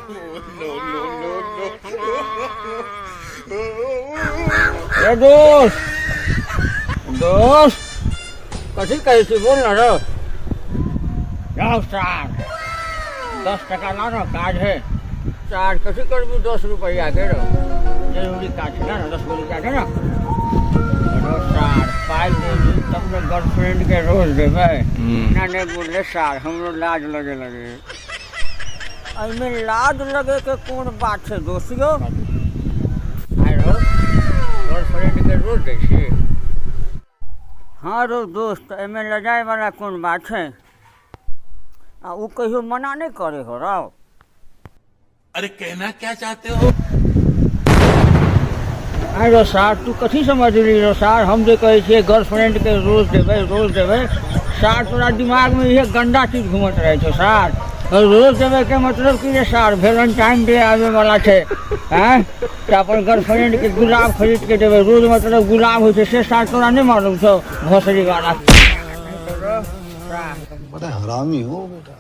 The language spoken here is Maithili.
ए दोस्त, दोस्त, कथी कहै छी, बोल न रौ। जाउ सार, 10 टका ला न, काज है। सार, कथी करबी 10 रुपैआ के रौ? जरूरी काज छै ना, 10 गो रुपैआ दे न रौ। सार, पाइ देबी तब ने गर्लफ्रेंड के रोज देबै। ना नहि बोलले सार, हमरो लाज लगे लगे। एहिमे लाज लगे के कोन बात छै दोस्त यौ? आइ रौ, गर्लफ्रेंड के रोज दै छी। हाँ रौ दोस्त, एहिमे लजाए वाला कोन बात छै? आ ओ कहियो मना नहि करे हो रौ? अरे, कहना क्या चाहते हो? आइ रौ सार, तू कथी समझली रौ सार? हम जे कहै छियै गर्लफ्रेंड के रोज देबै, रोज देबै, सार, तोरा दिमागमे इहे गंदा चीज घूमत रहै छौ। सार, रोज देबै के मतलब कि जे सार, वेलेंटाइन डे आबै वाला छै, आँय, तऽ अपन गर्लफ्रेंड के गुलाब खरीद के देबै। रोज मतलब गुलाब होइ छै, से सार तोरा नहि मालूम छौ, भोसड़ी वाला। बड़ा हरामी हो बेटा।